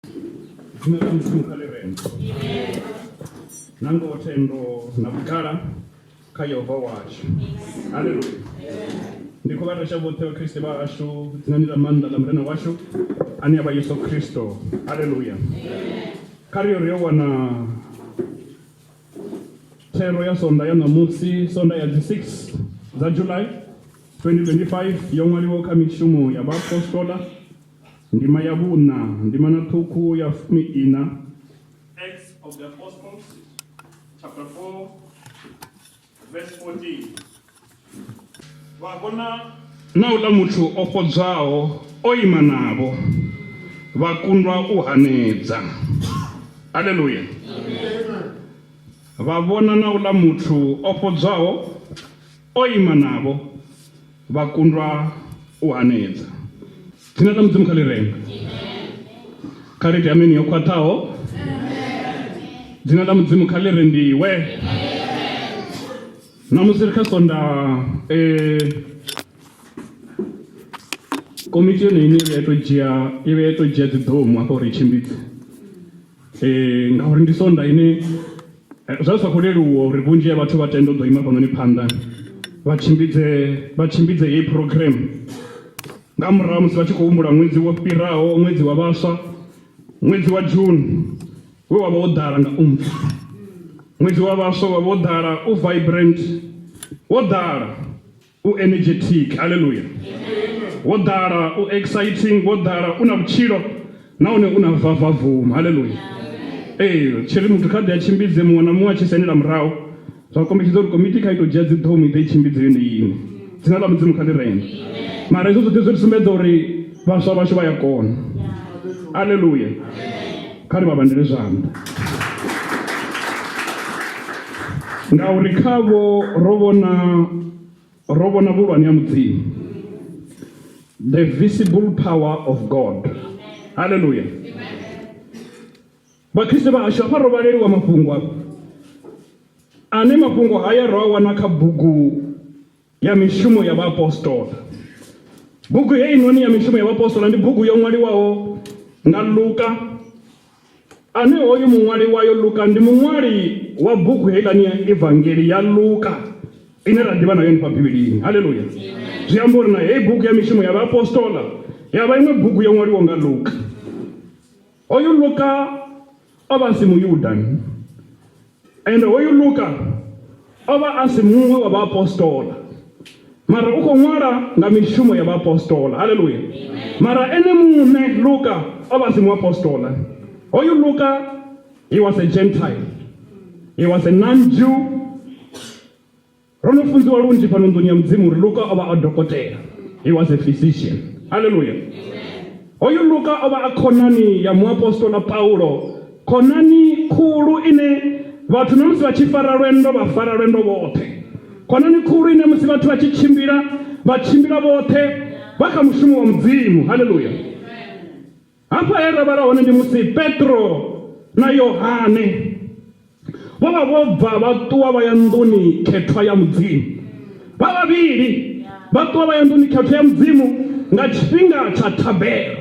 Dzina ḽa Mudzimu kha ḽi rendwe. Na ngoho thendo na vhugala kha Yehova washu. Haleluya. Ndi khou vha resha vhoṱhe vhakriste vha hashu dzinani ḽa maanḓa ḽa Murena washu ane a vha Yesu Kristo. Haleluya. Kha ri yo ri yo wana thero ya sonda ya ṋamusi, sonda ya dzi 6 dza July 2025 yo ṅwaliwaho kha mishumo ya vhaapostola Ndima ya vhuṋa, ndimana ṱhukhu ya fumi-iṋa. Acts of the Apostles, chapter 4, verse 14. Vha vhona na uḽa muthu o fhodzwaho o ima navho, vha kundwa u hanedza. Aleluya. Vha vhona na uḽa muthu o fhodzwaho o ima navho, vha kundwa u hanedza. Dzina ḽa Mudzimu kha ḽi rendwe. Kha ri ite ameni yo khwaṱhaho. Dzina ḽa Mudzimu kha ḽi rendiwe. Ṋamusi ri kha sonda eh, komiti yone ine ya to dzhia i vhe ya to dzhia dziḓomu hafha uri i tshimbidze eh, ngauri ndi sonda ine eh, zwa zwi sa khou leluwa uri vhunzhi ha vhathu vha tende u ḓo ima fhanoni phanḓa vha tshimbidze vha tshimbidze heyi program Nga murahu ha musi vha tshi khou humbula ṅwedzi wo fhiraho, ṅwedzi wa vhaswa, ṅwedzi wa June, we wa vha wo ḓala nga umpfu. Ṅwedzi wa vhaswa wa vha wo ḓala u vibrant, wo ḓala u energetic, haleluya. Wo ḓala u exciting, wo ḓala u na vhutshilo nahone u na vavavuma, haleluya. Ee, tshi ri muthu kha ḓe a tshimbidze muṅwe na muṅwe a tshi sainela murahu. Zwa kombetshedza uri komiti kha i tou dzhia dziḓomu i ḓe i tshimbidze yone iṋe. Dzina ḽa Mudzimu kha ḽi rendwe. Mara hezwo zwoṱhe zwi ri sumbedza uri vhaswa vhashu vha ya kona. Aleluya. Kha ri vha vhandele zwanḓa. Ngauri khavho ro vhona ro vhona vhuhulwane ha Mudzimu. The visible power of God. Hallelujah. Vhakriste vha hashu hafha ro vhaleliwa mafhungo afha ane mafhungo haya ro a wana kha bugu ya mishumo ya vhaapostola. Bugu heinoni ya mishumo ya vhaapostola ndi bugu yo ṅwaliwaho nga Luka, ane hoyu muṅwali wayo Luka ndi muṅwali wa bugu heiḽani ya Evangeli ya Luka ine ra ḓivha nayo hanefha Bivhilini. Haleluya! Zwi amba uri na heyi bugu ya mishumo ya vhaapostola ya vha iṅwe bugu yo ṅwaliwaho nga Luka. Hoyu Luka o vha a si Muyuda, ende hoyu Luka o vha a si muṅwe wa vhaapostola, mara u khou ṅwala nga mishumo ya vhaapostola. Haleluya! Mara ene muṋe Luka o vha a si muapostola. Hoyu Luka he was a Gentile, he was a non-Jew. Ro no funziwa lunzhi fhano nḓuni ya Mudzimu uri Luka o vha a dokotela. He was a physician. Hallelujah. Hoyu Luka o vha a khonani ya muapostola Paulo, khonani khulu ine vhathu na musi vha tshi fara lwendo vha fara lwendo vhoṱhe. Khonani khulu ine musi vhathu vha tshi tshimbila vha tshimbila vhoṱhe vha kha mushumo wa Mudzimu. Hallelujah. Hafha he ra vhala hone ndi musi Petro na Yohane vho vha vho bva vha ṱuwa vha ya nḓuni khethwa ya Mudzimu. Vha vhavhili vha ṱuwa vha ya nḓuni khethwa ya Mudzimu nga tshifhinga tsha thabelo.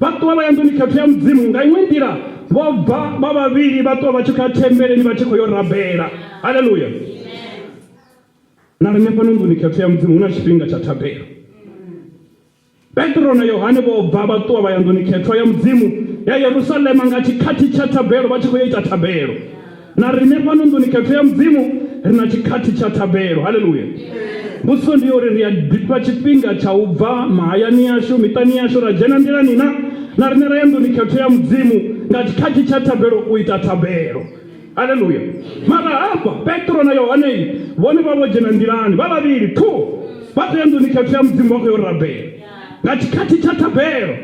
Vha ṱuwa vha ya nḓuni khethwa ya Mudzimu nga iṅwe nḓila vho bva vha vhavhili vha ṱuwa vha tshi khou ya thembeleni vha tshi khou yo rabela. Haleluya! Na riṋe fhano nḓuni khethwa ya Mudzimu hu na tshifhinga tsha thabelo. Petro na Yohane vho bva vha ṱuwa vha ya nḓuni khethwa ya Mudzimu ya Yerusalema nga tshikhathi tsha thabelo vha tshi khou yo ita thabelo. Na riṋe fhano nḓuni khethwa ya Mudzimu ri na tshikhathi tsha thabelo. Haleluya! Mbudziso ndi ya uri ri a ḓifha tshifhinga tsha u bva mahayani ashu, miṱani yashu, ra dzhena nḓilani na? Na riṋe ra ya nḓuni khethwa ya Mudzimu nga tshikhathi tsha thabelo u ita thabelo. Haleluya! Mara hafha Petro na Yohane vhone vha vho dzhena nḓilani vha vhavhili thu vha khou ya nḓuni khethwa ya Mudzimu vha khou ya u rabela nga tshikhathi tsha thabelo.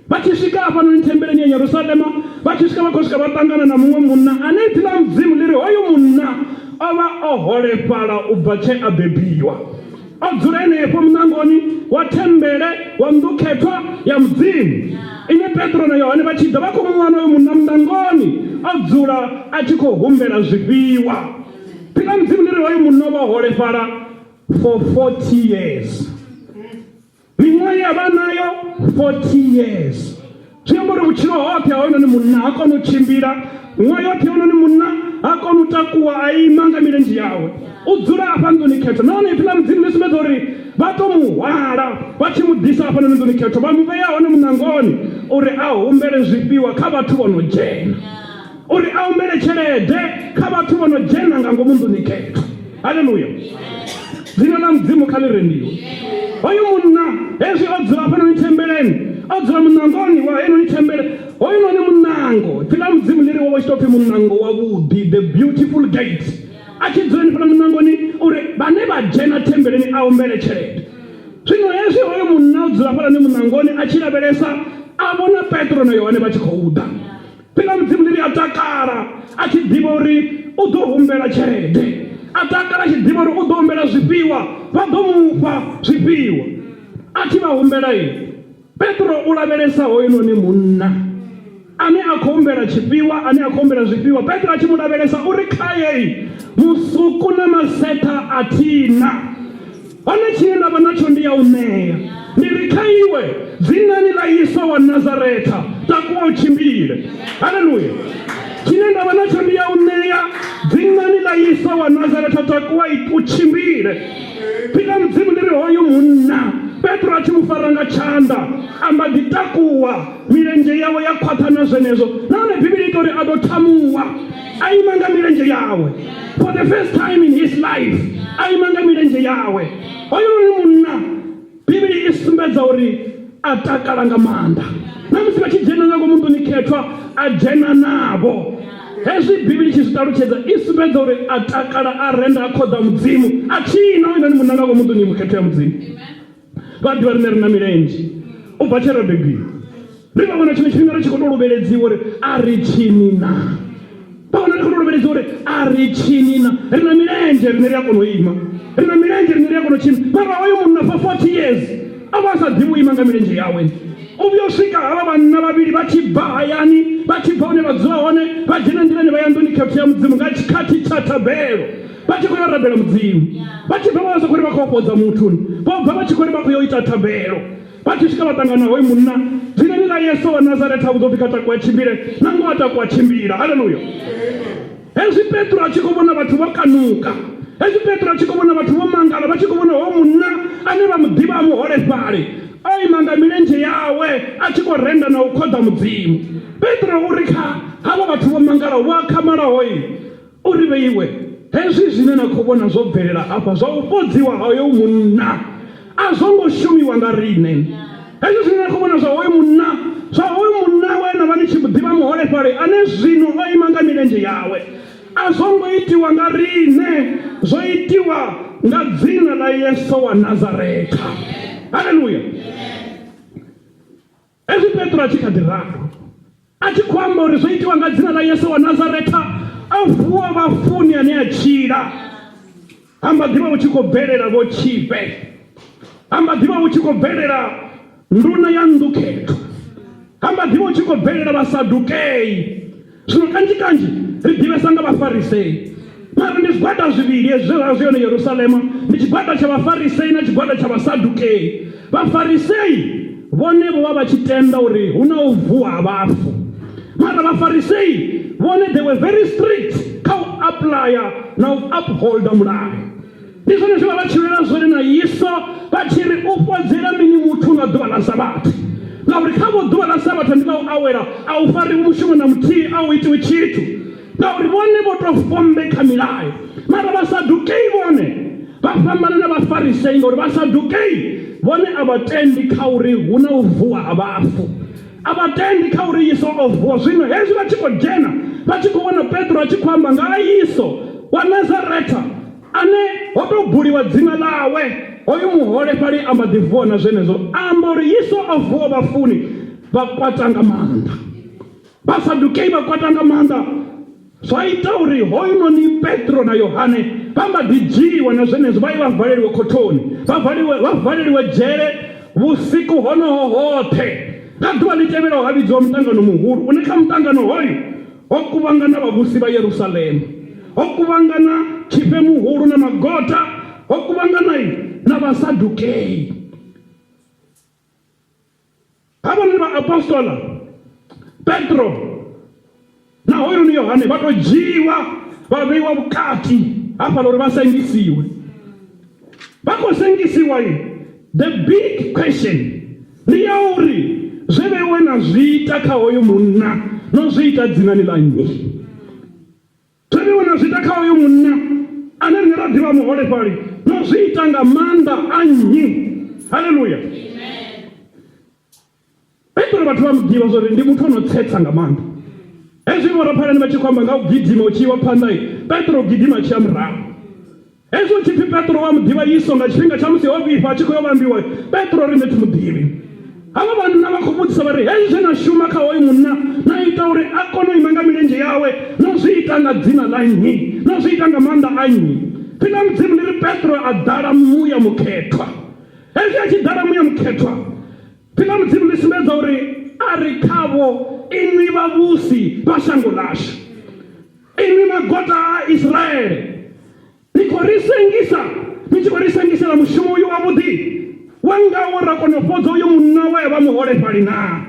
Vha tshi swika hafhanoni thembeleni ya Yerusalema, vha tshi swika vha khou swika vha ṱangana na muṅwe munna ane ipfi ḽa Mudzimu ḽi ri hoyu munna o vha o holefhala u bva tshe a bebiwa. O dzula henefho muṋangoni wa thembele wa nnḓu khethwa ya Mudzimu, ine Petro na Yohane vha tshi ḓa vha khou mu wana uyo munna muṋangoni o dzula a tshi khou humbela zwifhiwa. Ipfi ḽa Mudzimu ḽi ri hoyu munna o vha o holefhala for 40 years. Miṅwaha ye a vha nayo 40 years. Zwi amba uri vhutshilo hoṱhe ha hoyunoni munna ha koni u tshimbila, ṅwaha yoṱhe hoyunoni munna ha koni u takuwa a ima nga milenzhe yawe. U dzula afha nḓuni khethwa, nahone Ipfi ḽa Mudzimu ḽi sumbedza uri vha tou mu hwala vha tshi mu ḓisa hafhanoni nḓuni khethwa, vha mu vhea hone muṋangoni uri a humbele zwifhiwa kha vhathu vho no dzhena, uri a humbele tshelede kha vhathu vho no dzhena nga ngomu nḓuni khethwa. Haleluya! Dzina ḽa Mudzimu kha ḽi rendiwe. Hoyu munna hezwi o dzula hafhanoni thembeleni, o dzula muṋangoni wa heinoni thembele, hoyunoni muṋango, ipfi ḽa Mudzimu ḽi ri wo vha u tshi tou pfi muṋango wavhuḓi, the beautiful gate. A tshi dzula henefhaḽa muṋangoni uri vhane vha dzhena thembeleni a humbele tshelede. Zwino hezwi hoyu munna o dzula hafhaḽani muṋangoni a tshi lavhelesa, a vhona Petro na Yohane vha tshi khou ḓa. Ipfi ḽa Mudzimu ḽi ri a takala a tshi ḓivha uri u ḓo humbela tshelede, a takala a tshi ḓivha uri u ḓo humbela zwifhiwa, vha ḓo mu fha zwifhiwa. A tshi vha humbela, Petro u lavhelesa hoyunoni munna ane a khou humbela tshifhiwa, ane a khou humbela zwifhiwa. Petro a tshi mu lavhelesa u ri khae, Musuku na maseṱha a thi na, hone tshine nda vha natsho ndi ya u ṋea. Ndi ri kha iwe, dzinani ḽa Yesu wa Nazaretha, takuwa u tshimbile. Haleluya! Tshine nda vha natsho ndi ya u ṋea, dzinani ḽa Yesu wa Nazaretha, takuwa u tshimbile. Ipfi ḽa Mudzimu ḽi ri hoyu munna, Petro a tshi mu fara nga tshanḓa, a mba ḓi takuwa, milenzhe yawe ya khwaṱha na zwenezwo. Nahone Bivhili i ita uri a ḓo thamuwa, a ima nga milenzhe yawe. For the first time in his life, a ima nga milenzhe yawe. Hoyu munna, Bivhili i sumbedza uri a takala nga maanḓa. Na musi vha tshi dzhena nga ngomu nḓuni khethwa, a dzhena navho. Hezwi Bivhili tshi zwi ṱalutshedza i sumbedza uri a takala, a renda, a khoḓa Mudzimu, a tshina hoyunoni munna nga ngomu nḓuni mukhethwa ya Mudzimu. Vha ḓivha riṋe ri na milenzhe u bva tshe ra bebiwa. Ri vha vhona tshiṅwe tshifhinga ri tshi khou tou luvheledziwa uri a ri tshini na. Vha vhona ri khou tou luvheledziwa uri a ri tshini na. Ri na milenzhe riṋe ri a kona u ima. Ri na milenzhe riṋe ri a kona u tshina. Mara hoyu munna for 40 years o vha a sa ḓivhi u ima nga milenzhe yawe. U vhuya u swika havha vhanna vhavhili vha tshi bva hayani, vha tshi bva hune vha dzula hone, vha dzhena nḓilani vha ya nḓuni khethwa ya Mudzimu nga tshikhathi tsha thabelo, vha tshi khou ya u rabela Mudzimu. Vha tshi bva vha vha sa khou ri vha khou fhodza muthu, vho bva vha tshi khou ri vha khou ya u ita thabelo. Vha tshi swika vha ṱangana hoyu munna dzinani ḽa Yesu wa Nazaretha, vhudzwa upfi kha takuwa tshimbile, na ngoho a takuwa tshimbila. Haleluya! Hezwi Petro a tshi khou vhona vhathu vho kanuka, hezwi Petro a tshi khou vhona vhathu vho mangala, vha tshi khou vhona hoyu munna ane vha mu ḓivha a muholefhali o ima nga milenzhe yawe a tshi khou renda na u khoḓa Mudzimu, Petro u ri kha havho vhathu vho mangalaho, vho akhamalaho, U ri, Vheiwe, hezwi zwine na khou vhona zwo bvelela hafha zwa u fhodziwa ha hoyo munna a zwo ngo shumiwa nga riṋe. Hezwi zwine na khou vhona zwa hoyo munna, zwa hoyo munna we na vha ni tshi mu ḓivha muholefhali ane zwino o ima nga milenzhe yawe, a zwo ngo itiwa nga riṋe, zwo itiwa nga dzina ḽa Yesu wa Nazaretha. Haleluya! Hezwi Petro a tshi kha ḓi ralo, a tshi khou amba uri zwo itiwa nga dzina ḽa Yesu wa Nazaretha, a vuwa vhafuni ane a tshila. Ha mba ḓivha hu tshi khou bvelela vhotshifhe, ha mba ḓivha hu tshi khou bvelela nduna ya nnḓu khethwa, ha mba ḓivha hu tshi khou bvelela Vhasadukei. Zwino kanzhi kanzhi ri ḓivhesa nga Vhafarisei, mara ndi zwigwada zwivhili hezwi zwe zwa vha zwi hone Yerusalema, ndi tshigwada tsha Vhafarisei na tshigwada tsha Vhasadukei. Vhafarisei vhone vho vha vha tshi tenda uri hu na u vuwa ha vhafu, mara Vhafarisei vhone they were very strict kha u applya na u upholder mulayo. Ndi zwone zwe vha vha tshi lwela zwone na Yesu vha tshi ri u fhodzela mini muthu nga ḓuvha ḽa Sabatha, ngauri kha vho ḓuvha ḽa Sabatha ndi ḽa u awela, a u fariwi mushumo na muthihi, a u itiwi tshithu, ngauri vhone vho tou fombe kha milayo. Mara Vhasadukei vhone vha fhambana na Vhafarisei, ngauri Vhasadukei vhone a vha tendi kha uri hu na u vuwa ha vhafu, a vha tendi kha uri Yesu o vuwa. Zwino hezwi vha tshi khou dzhena vha tshi khou vhona Petro a tshi khou amba nga ha Yesu wa Nazaretha, ane ho tou buliwa dzina ḽawe, hoyu muholefhali a mba ḓi vuwa na zwenezwo, a amba uri Yesu o vuwa vhafuni, vha kwata nga maanḓa. Vhasadukei vha kwata nga maanḓa, zwa ita uri hoyunoni Petro na Yohane vha mba ḓi dzhiiwa na zwenezwo vha ye vha valeliwe khothoni, vha valiwe vha valeliwe dzhele vhusiku honoho hoṱhe. Nga ḓuvha ḽi tevhelaho ha vhidziwa muṱangano muhulu, une kha muṱangano hoyu Ho kuvhangana vhavhusi vha Yerusalema, ho kuvhangana tshifhe muhulu na magota, ho kuvhangana na Vhasadukei. Havhanoni vhaapostola Petro na hoyunoni Yohane vha tou dzhiiwa vha vheiwa vhukati hafhaḽa uri vha sengisiwe. Vha khou sengisiwa the big question ndi ya uri zwe vheiwe na zwi ita kha hoyu munna no zwi ita dzinani ḽa nnyi? Zwe vheiwe na zwi ita kha hoyu munna ane riṋe ra ḓivha muholefhali no zwi ita nga maanḓa a nnyi? Haleluya! Petro vhathu vha mu ḓivha zwa uri ndi muthu o no tsetsa nga maanḓa. Hezwi vhoraphalani vha tshi khou amba nga u gidima u tshi iwa phanḓa, Petro u gidima a tshi ya murahu. Hezwi hu tshi pfi Petro wa mu ḓivha Yesu nga tshifhinga tsha musi o vhifha a tshi khou yo vhambiwa, Petro riṋe thi mu ḓivhi. Havha vhanna vha khou vhudzisa vha ri, Hezwi zwe na shuma kha hoyu munna na ita uri a kone u ima nga milenzhe yawe, no zwi ita nga dzina ḽa nnyi? No zwi ita nga maanḓa a nnyi? Pfi ḽa Mudzimu ḽi ri Petro a ḓala Muya Mukhethwa. Hezwi a tshi ḓala Muya Mukhethwa, Pfi ḽa Mudzimu ḽi sumbedza uri a ri khavho, Inwi vhavhusi vha shango ḽashu, inwi magota a Israele, ni khou ri sengisa ni tshi khou ri sengisela mushumo uyu wavhuḓi we ngawo ra kona u fhodza uyu munna we a vha muholefhali naa?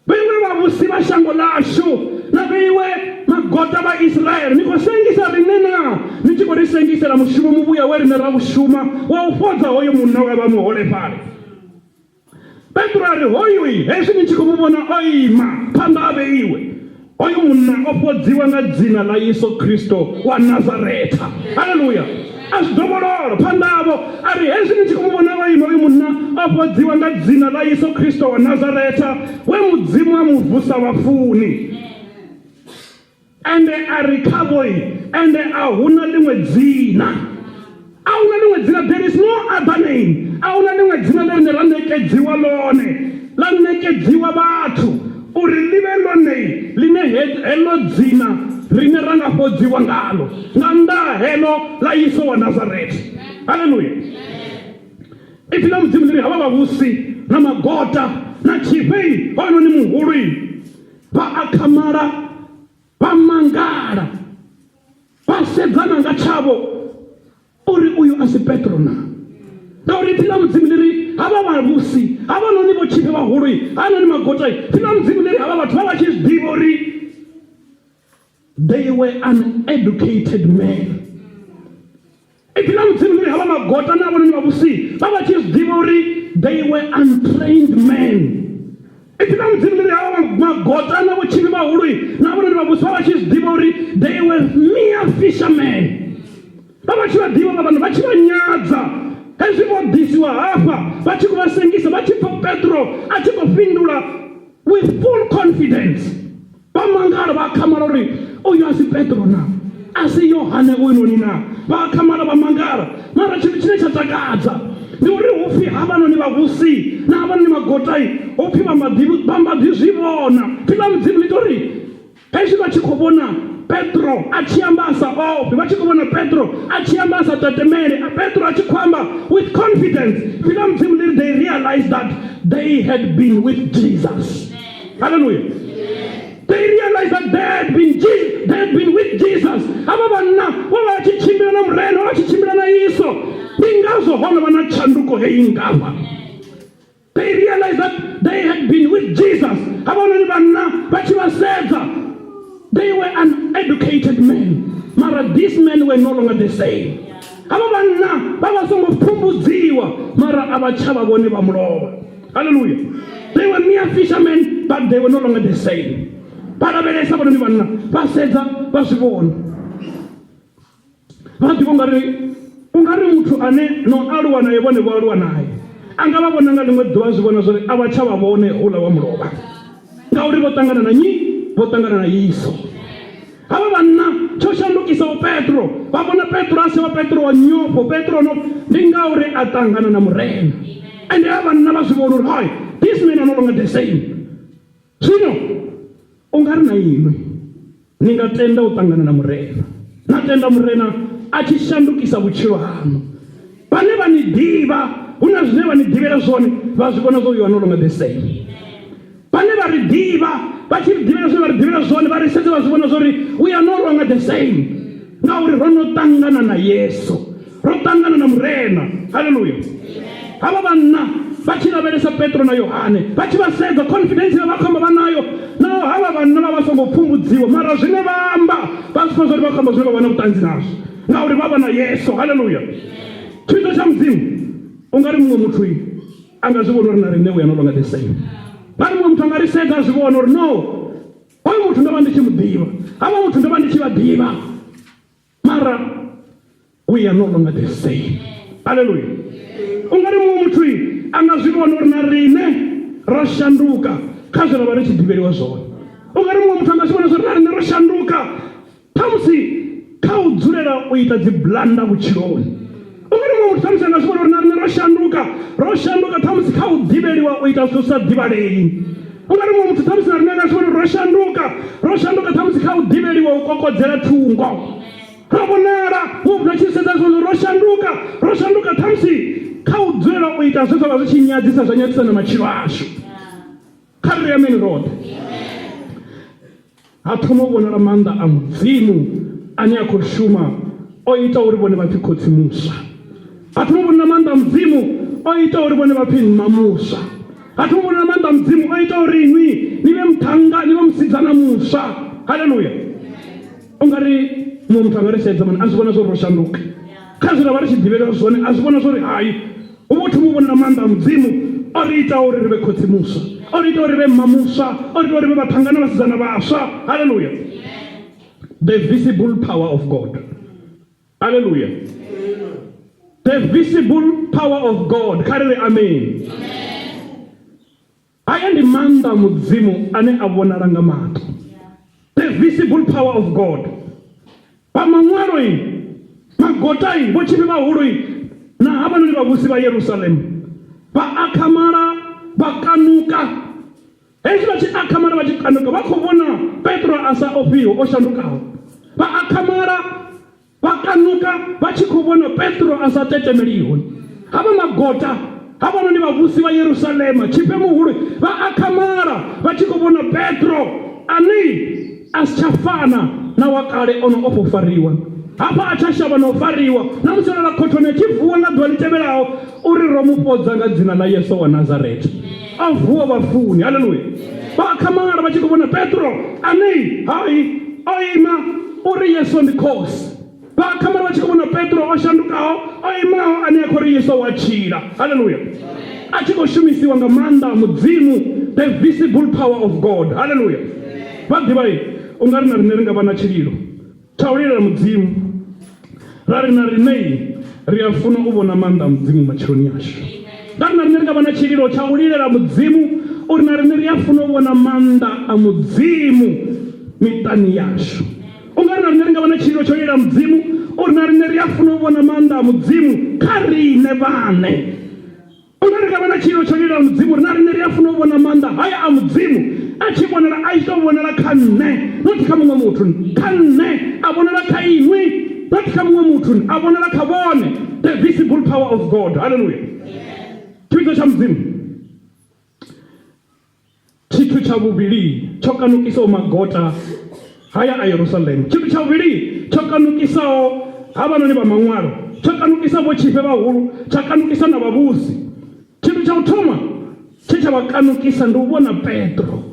Vheiwe vhavhusi vha shango ḽashu na vheiwe magota vha Israele, ni khou sengisa riṋe naa ni tshi khou ri sengisela mushumo muvhuya we riṋe ra u shuma wa u fhodza hoyo munna we a vha muholefhali? Petro a ri, Hoyu hezwi ni tshi khou mu vhona o ima phanḓa ha vheiwe, Hoyu munna o fhodziwa nga dzina ḽa Yesu Kristo wa Nazaretha. Haleluya! A zwi dovholola phanḓa havho a ri, Hezwi ni tshi khou mu vhona o ima, hoyu munna o fhodziwa nga dzina ḽa Yesu Kristo wa Nazaretha, we Mudzimu a mu vusa vhafuni. Ende a ri khavho, Ende a hu na ḽiṅwe dzina A huna ḽiṅwe dzina, there is no other name. A huna ḽiṅwe dzina ḽe rine ra ṋekedziwa ḽone, ḽa ṋekedziwa vhathu uri ḽi vhe ḽone ḽine heḽo dzina rine ra nga fhodziwa ngalo nga nnḓa ha heḽo ḽa Yesu wa Nazaretha. Haleluya! Ipfi ḽa Mudzimu ḽi ri havha vhavhusi na magota na tshifhe hoyunoni muhulu vha akhamala vha mangala Vha sedzana nga tshavho uri uyu a si Petro na? Ngauri ipfi ḽa Mudzimu ḽi ri havha vhavhusi, havhanoni vhotshifhe vhahulu, hanoni magota, ipfi ḽa Mudzimu ḽi ri havha vhathu vha vha tshi zwi ḓivha uri they were uneducated men. Ipfi ḽa Mudzimu ḽi ri havha magota na havhanoni vhavhusi vha vha tshi zwi ḓivha uri they were untrained men. Ipfi ḽa Mudzimu ḽi ri havha magota na vhotshifhe vhahulu na havhanoni vhavhusi vha vha tshi zwi ḓivha uri they were mere fishermen. Vha vha tshi vha ḓivha vha vhanna vha tshi vha nyadza hezwi vho ḓisiwa hafha vha tshi khou vha sengisa vha tshi pfa Petro a tshi khou fhindula with full confidence. Vha mangala vha akhamala uri uyu a si Petro na a si Yohane uynoni na. Vha akhamala vha mangala. Mara tshithu tshine tsha takadza ndi uri hu pfi havhanoni vhavhusi na havhanoni magotai hu pfi vha mba ḓi zwi vhona. Pfi ḽa Mudzimu ḽi tou ri hezwi vha tshi khou vhona Petro a tshi amba a sa ofhi, vha tshi khou vhona Petro a tshi amba a sa tetemele, Petro a tshi khou amba with confidence, pfi ḽa Mudzimu ḽi ri they realized that they had been with Jesus. Hallelujah. They realized that they had been Jesus, they had been with Jesus. Havha vhanna vho vha vha tshi tshimbila na Murena, vha tshi tshimbila na Yesu. Ndi ngazwo ho no vha na tshanduko heyi ngafha. They realized that they had been with Jesus. Havhanoni vhanna vha tshi vha sedza, they were uneducated men. Mara these men were no longer the same. Havha vhanna vha vha songo pfumbudziwa, mara a vha tsha vha vhone vha mulovha. Hallelujah. They were mere fishermen, but they were no longer the same. Vha lavhelesa vhononi vhanna, vha sedza vha zwi vhona. Vha ḓivha ungari ungari muthu ane no aluwa naye vhone vho aluwa naye. A nga vha vhona nga ḽiṅwe ḓuvha zwi vhona zwori a vha tsha vha vhone houḽa wa mulovha. Ngauri vho ṱangana na nyi? Vho ṱangana na Yesu. Havha vhanna tsho shandukisaho Petro, vha vhona Petro a si wa Petro wa nyofho, Petro no ndi ngauri a ṱangana na Murena. Ende havha vhanna vha zwi vhona uri hai, these men are no longer the same. Zwino u nga ri na inwi ni nga tenda u ṱangana na Murena, na tenda Murena a tshi shandukisa vhutshilo haṋu. Vhane vha ni ḓivha hu na zwine vha ni ḓivhela zwone, vha zwi vhona zwo you are no longer the same. Vhane vha ri ḓivha vha tshi ri ḓivhela zwine vha ri ḓivhela zwone, vha ri sedze vha zwi vhona zwori we are no longer the same, ngauri ro no ṱangana na Yesu, ro ṱangana na Murena. Haleluya! Havha vhanna Vha tshi lavhelesa Petro na Yohane, vha tshi vha sedza, confidence ine vha khou amba vha nayo, naho havha vhanna vha vha songo pfumbudziwa, mara zwine vha amba vha zwi pfa zwa uri vha khou amba zwine vha vha na vhuṱanzi nazwo, ngauri vha vha na Yesu. Haleluya! Tshivhidzo tsha Mudzimu, u nga ri muṅwe muthu a nga zwi vhona uri na riṋe we are no longer the same. Nga ri muṅwe muthu a nga ri sedza a zwi vhona uri no, hoyu muthu ndo vha ndi tshi mu ḓivha, havha muthu ndo vha ndi tshi vha ḓivha. Mara we are no longer the same. Haleluya. U nga ri muṅwe muthu a nga zwi vhona uri na riṋe ro shanduka kha zwe ra vha ri tshi ḓivheliwa zwone. U nga ri muṅwe muthu a nga zwi vhona zwa uri na riṋe ro shanduka khamusi kha u dzulela u ita dzi blanda vhutshiloni. U nga ri muṅwe muthu khamusi a nga zwi vhona uri na riṋe ro shanduka, ro shanduka ṱhamusi kha u ḓivheliwa u ita zwithu zwi sa ḓivhalei. U nga ri muṅwe muthu ṱhamusi na riṋe a nga zwi vhona uri ro shanduka, ro shanduka ṱhamusi kha u ḓivheliwa u kokodzela thungo. Ro vhonala muṅwe muthu a tshi sedza zwi vhona uri ro shanduka, ro shanduka ṱhamusi kha u dzulela u ita zwe zwa vha zwi tshi nyadzisa zwa nyadzisa na matshilo ashu. Kha ri ri ameni roṱhe. Ha thoma u vhonala maanḓa a Mudzimu ane a khou shuma o ita uri vhone vha pfi khotsi muswa. Ha thoma u vhonala maanḓa a Mudzimu o ita uri vhone vha pfi mma muswa. Ha thoma u vhonala maanḓa a Mudzimu o ita uri inwi ni vhe muṱhannga, ni vhe musidzana muswa. Haleluya! U nga ri muṅwe muthu a nga ri sedza mani a zwi vhona zwa uri ro shanduka kha zwe ra vha ri tshi ḓivhelwa zwone, a zwi vhona zwa uri hai hu vho thoma u vhonala maanḓa a Mudzimu o ri ita uri ri vhe khotsi muswa, o ri ita uri ri vhe mma muswa, o ri ita uri ri vhe vhaṱhannga na vhasidzana vhaswa. Haleluya! The visible power of God. Haleluya! The visible power of God. Kha ri ri amen. Haya ndi maanḓa a Mudzimu ane a vhonala nga maṱo. The visible power of God. Vha maṅwaloi, magotai, vhotshifhe vhahului na havhanoni vhavhusi vha Yerusalema vha akhamala vha kanuka. Hezwi vha tshi akhamala vha tshi kanuka vha khou vhona Petro a sa ofhiho o shandukaho. Vha akhamala Vha kanuka vha tshi khou vhona Petro a sa tetemeliho. Havha magota, havhanoni vhavhusi vha Yerusalema, tshifhe muhulu, vha akhamala vha tshi khou vhona Petro ane a si tsha fana na wa kale o no ofha u fariwa. Hafha a tsha shavha na u fariwa, na musi o lala khothoni a tshi vuwa nga ḓuvha ḽi tevhelaho uri ro mu fhodza nga dzina ḽa Yesu wa Nazaretha. A vuwa vhafuni. Haleluya! Vha akhamala vha tshi khou vhona Petro ane hai o ima uri Yesu ndi Khosi. Vha akhamala vha tshi khou vhona Petro o shandukaho o imaho ane a khou ri Yesu wa tshila. Haleluya! A tshi khou shumisiwa nga maanḓa a Mudzimu, the visible power of God. Haleluya! Vha ḓivha u nga ri na riṋe ri nga vha na tshililo tsha u lilela Mudzimu, ra ri na riṋe ri a funa u vhona maanḓa a Mudzimu matshiloni ashu. Nga ri na riṋe ri nga vha na tshililo tsha u lilela Mudzimu uri na riṋe ri a funa u vhona maanḓa a Mudzimu miṱani yashu. U nga ri na riṋe ri nga vha na tshililo tsha u lilela Mudzimu uri na riṋe ri a funa u vhona maanḓa a Mudzimu kha riṋe vhaṋe. U nga ri nga vha na tshililo tsho lilela Mudzimu uri na riṋe ri a funa u vhona maanḓa haya a Mudzimu a tshi vhonala, a tshi tou vhonala kha nṋe, not kha muṅwe muthu, kha nṋe, a vhonala kha inwi, not kha muṅwe muthu, a vhonala kha vhone. The visible power of God. Hallelujah. Tshivhidzo tsha Mudzimu. Tshithu tsha vhuvhili tsho kanukisaho magota haya a Yerusalema, tshithu tsha vhuvhili tsho kanukisaho havhanoni vha maṅwalo, tsho kanukisa vhotshifhe vhahulu, tsha kanukisa na vhavhusi. Tshithu tsha u thoma tshe tsha vha kanukisa ndi u vhona Petro,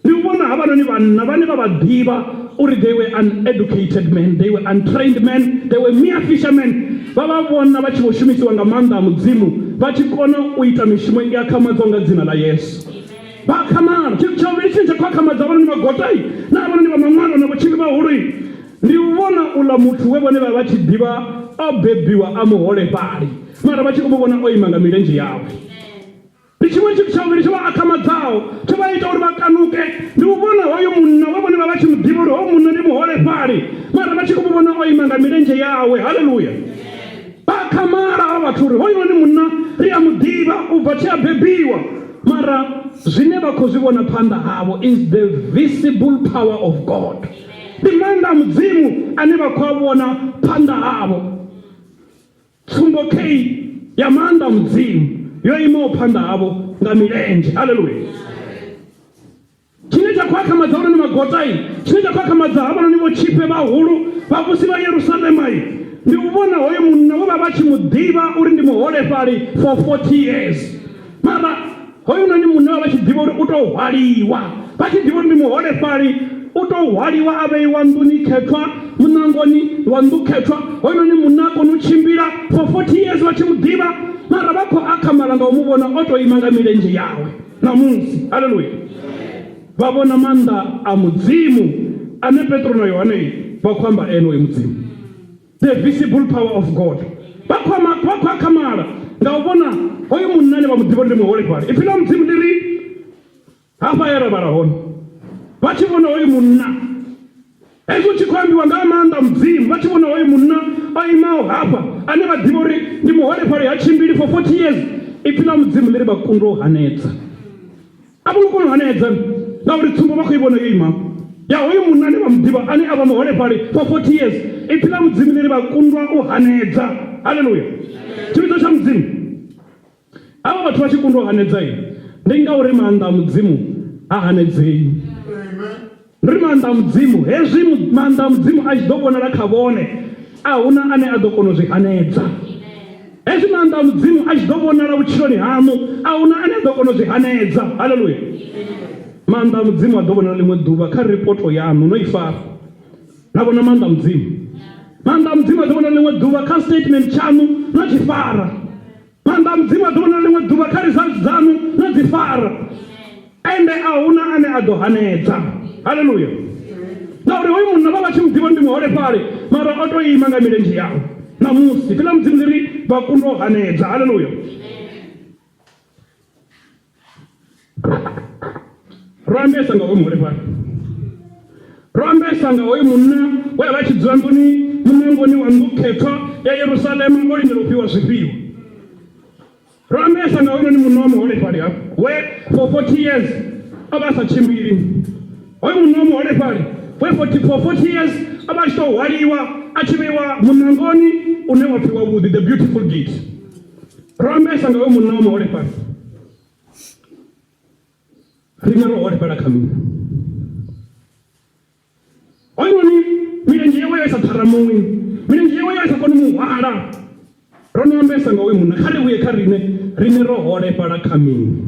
ndi u vhona havhanoni vhanna vhane vha vha ḓivha uri they were uneducated men, they were untrained men, they were mere fishermen. Vha vha vhona vha tshi vho shumisiwa nga maanḓa a Mudzimu, vha tshi kona u ita mishumo i akhamadzaho nga dzina ḽa Yesu. Vha akhamala. Tshithu tsha vhuvhili tshine tsha khou akhamadza havhanoni vha-gotai na havhanoni vha maṅwalo na vhotshifhe vhahulu ndi u vhona uḽa muthu we vhone vha vha tshi ḓivha o bebiwa a muholefhali, mara vha tshi khou mu vhona o ima nga milenzhe yawe. Ndi tshiṅwe tshithu tsha vhuvhili tsho vha akhamadzaho, tsho vha ita uri vha kanuke, ndi u vhona hoyo munna we vhone vha vha tshi mu ḓivha uri hoyu munna ndi muholefhali, mara vha tshi khou mu vhona o ima nga milenzhe yawe. Haleluya! Vha akhamala havha vhathu uri hoyunoni munna ri a mu ḓivha u bva tshe a bebiwa, mara zwine vha khou zwi vhona phanḓa havho is the visible power of God. Ndi maanḓa a Mudzimu ane vha khou a vhona phanḓa havho. Tsumbo kei ya maanḓa a Mudzimu yo imaho phanḓa havho nga milenzhe. Haleluya! Tshine tsha khou akhamadza havhanoni magotai, tshine tsha khou akhamadza havhanoni vhotshifhe vhahulu, vhavhusi vha Yerusalemai, ndi u vhona hoyo munna we vha vha tshi mu ḓivha uri ndi muholefhali for 40 years. Mara Hoyunoni munna vha vha tshi ḓivha uri u tou hwaliwa, vha tshi ḓivha uri ndi muholefhali, u tou hwaliwa a vheiwa nḓuni khethwa, muṋangoni wa nnḓu khethwa. Hoyunoni munna a kona u tshimbila for 40 years vha tshi mu ḓivha, mara vha khou akhamala nga u mu vhona o tou ima nga milenzhe yawe ṋamusi. Haleluya! Vha vhona maanḓa a Mudzimu ane Petro na Yohane vha khou amba ene hoyu Mudzimu. The visible power of God. Vha khou ama, vha khou akhamala nga u vhona hoyu munna ane vha mu ḓivha uri ndi muholefhali. Ipfi ḽa Mudzimu ḽi ri hafha he ra vhala hone, vha tshi vhona hoyu munna hezwi hu tshi khou ambiwa nga maanḓa Mudzimu, vha tshi vhona hoyu munna o imaho hafha ane vha ḓivha uri ndi muholefhali ha tshimbili for 40 years, ipfi ḽa Mudzimu ḽi ri vha kundwa u hanedza. A vho ngo kona u hanedza ngauri tsumbo vha khou i vhona yo ima ya hoyu munna ane vha mu ḓivha ane a vha muholefhali for 40 years. Ipfi ḽa Mudzimu ḽi ri vha kundwa u hanedza. Haleluya! Tshivhidzo tsha Mudzimu, havha vhathu vha tshi kundwa u hanedza ndi ngauri maanḓa a Mudzimu ha hanedzei. Ndi ri maanḓa a Mudzimu, hezwi maanḓa a Mudzimu a tshi ḓo vhonala kha vhone, a hu na ane a ḓo kona u zwi hanedza. Hezwi maanḓa a Mudzimu a tshi ḓo vhonala vhutshiloni haṋu, a hu na ane a ḓo kona u zwi hanedza. Haleluya! Maanḓa a Mudzimu a ḓo vhonala ḽiṅwe ḓuvha kha ripoto yaṋu no i fara, na vhona maanḓa a Mudzimu. Maanḓa a Mudzimu a ḓo vhonala ḽiṅwe ḓuvha kha statement tshaṋu no tshi fara. Maanḓa a Mudzimu a ḓo vhonala ḽiṅwe ḓuvha kha results dzaṋu no dzi fara. Ende a hu na ane a ḓo hanedza. Haleluya! Ngauri hoyu munna vha vha tshi mu ḓivha ndi muholefhali, mara o tou ima nga milenzhe yawe. Ṋamusi ipfi ḽa Mudzimu ḽi ri vha kundwa u hanedza. Haleluya! Ro ambesa nga hoyu muholefhali. Ro ambesa nga hoyu munna we a vha tshi dzula nḓuni muṋangoni wa nnḓu khethwa ya Yerusalema o lindela u fhiwa zwifhiwa. Ro ambesa nga hoyunoni munna wa muholefhali hafha we for 40 years o vha a sa tshimbili. Hoyu munna wa muholefhali we for 40 years o vha a tshi tou hwaliwa a tshi vheiwa muṋangoni une wa pfi wavhuḓi, the beautiful gate. Ro ambesa nga hoyu munna wa muholefhali. Riṋe ro holefhala kha mini? Hoyunoni milenzhe yawe yo i sa ṱharamuwi, milenzhe yawe yo i sa koni mu hwala. Ro no ambesa nga hoyu munna, kha ri vhuye kha riṋe. Riṋe ro holefhala kha mini?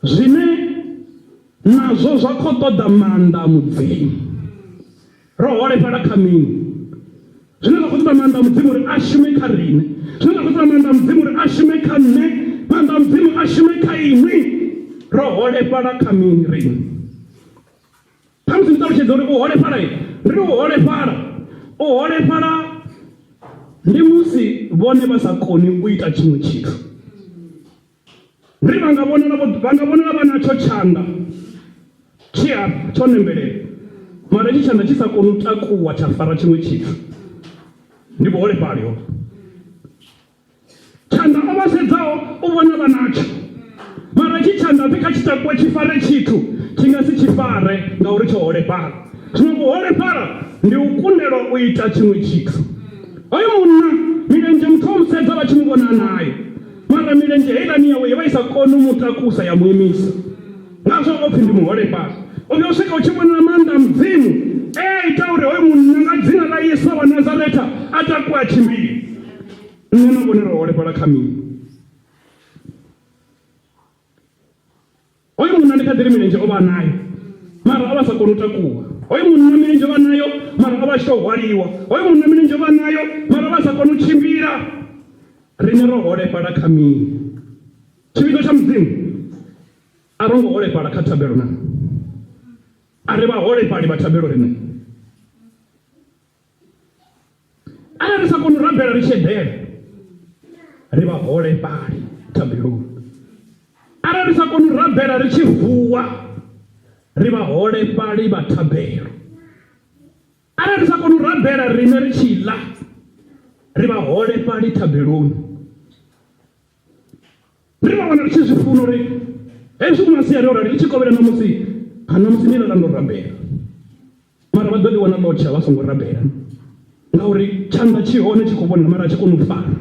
Zwine nazwo zwa khou ṱoḓa maanḓa a Mudzimu. Ro holefhala kha mini? Zwine zwa khou ṱoḓa maanḓa a Mudzimu uri a shume kha riṋe, zwine zwa khou ṱoḓa maanḓa a Mudzimu uri a shume kha nṋe, maanḓa a Mudzimu a shume kha inwi. Ro holefhala kha mini riṋe? Khamusi ndi ṱalutshedza uri u holefhala ndi ri u holefhala, u holefhala ndi musi vhone vha sa koni u ita tshiṅwe tshithu. Ri vha nga vhonala vha nga vhonala vha natsho tshanḓa tshi hafha tsho nembelela, mara hetshi tshanḓa tshi sa koni u takuwa tsha fara tshiṅwe tshithu, ndi vhuholefhali hovho. Tshanḓa o vha sedzaho u vhona vha natsho, mara hetshi tshanḓa pfi kha tshi takuwe tshi fare tshithu, tshi nga si tshi fare ngauri tsho holefhala. Zwino vhuholefhala ndi u kundelwa u ita tshiṅwe tshithu. Hoyu munna milenzhe muthu o mu sedza vha tshi mu vhona a nayo, Mara milenzhe heiḽani yawe yo vha i sa koni u mu takusa ya mu imisa. Ngazwo o pfi ndi muholefhali. U vhuya u swika u tshi vhonala maanḓa a Mudzimu e a ita uri hoyu munna nga dzina ḽa Yesu wa Nazaretha a takuwe a tshimbile. Nṋe na vhone ro holefhala kha mini? Hoyu munna ndi kha ḓi ri milenzhe o vha a nayo, mara o vha a sa koni u takuwa. Hoyu munna milenzhe o vha nayo, mara o vha a tshi tou hwaliwa. Hoyu munna milenzhe o vha nayo, mara o vha a sa koni u tshimbila. Riṋe ro holefhala kha mini? Tshivhidzo tsha Mudzimu a ro ngo holefhala kha thabelo na? A ri vhaholefhali vha thabelo riṋe? Arali ri sa koni u rabela ri tshi eḓela, ri vhaholefhali thabeloni. Arali ri sa koni u rabela ri tshi vuwa, ri vhaholefhali vha thabelo. Arali ri sa koni u rabela riṋe ri tshi ḽa, ri vhaholefhali thabeloni. Ri vha wana ri tshi zwi funa uri hezwi masiari o rali ḽi tshi kovhela ṋamusi, ha ṋamusi ndi lala ndo rabela. Mara vha ḓo ḽi wana ḽo tsha vha songo rabela ngauri tshanḓa tshi hone tshi khou vhonala mara a tshi koni u fara.